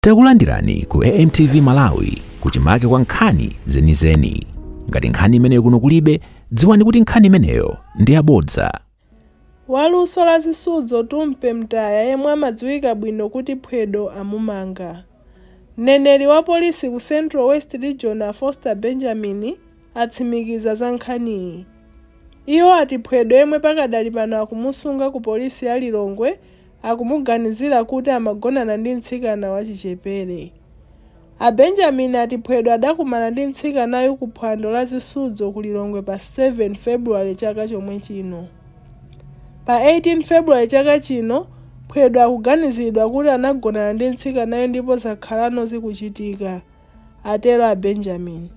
Takulandirani ku AMTV Malawi kuchimake kwa nkhani zenizeni. Ngati nkhani imeneyo kuno kulibe, dziwani kuti nkhani imeneyo ndi yabodza. Waluso la zisudzo Tumpe Mtaya yemwe amadziwika bwino kuti Phwedo amumanga. Mneneri wa polisi ku Central West Region a Foster Benjamin atsimikiza za nkhaniyi. Iwo ati Phwedo yemwe pakadali pano akumusunga ku polisi ya Lilongwe akumuganizira kuti amagonana ndi mtsikana wachichepere. A Benjamin ati Phwedo adakumana ndi mtsikanayu ku phwando la zisudzo ku Lilongwe pa 7 February chaka chomwe chino. Pa 18 February chaka chino, Phwedo akuganizidwa kuti anagonana ndi mtsikanayo ndipo zakhalano zikuchitika, atero a Benjamin.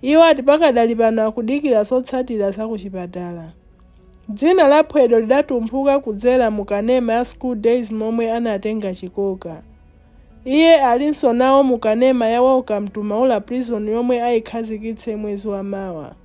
Iwo ati pakadali pano akudikira zotsatira zakuchipatala. Dzina la Phwedo lidatumphuka kudzera mu kanema ya School Days momwe anatenga chikoka. Iye alinso nawo mu kanema ya Welcome to Maula Prison yomwe ayikhazikitse mwezi wa mawa.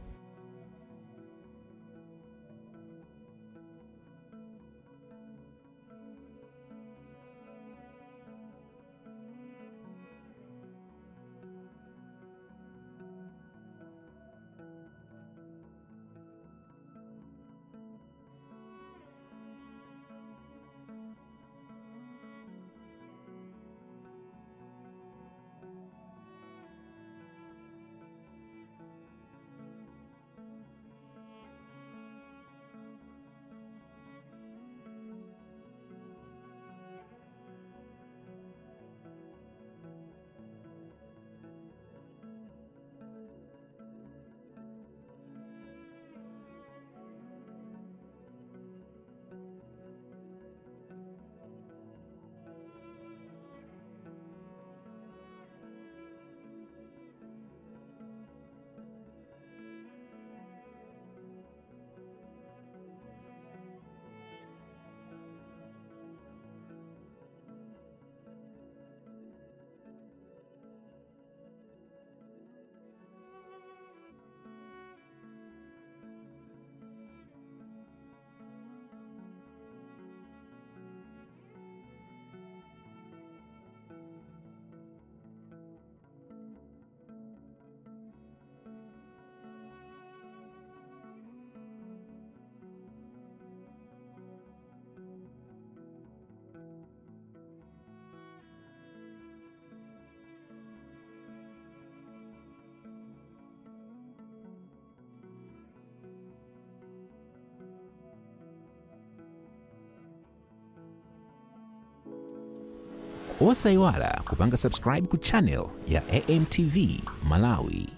Osayiwala kupanga subscribe ku channel ya AMTV Malawi.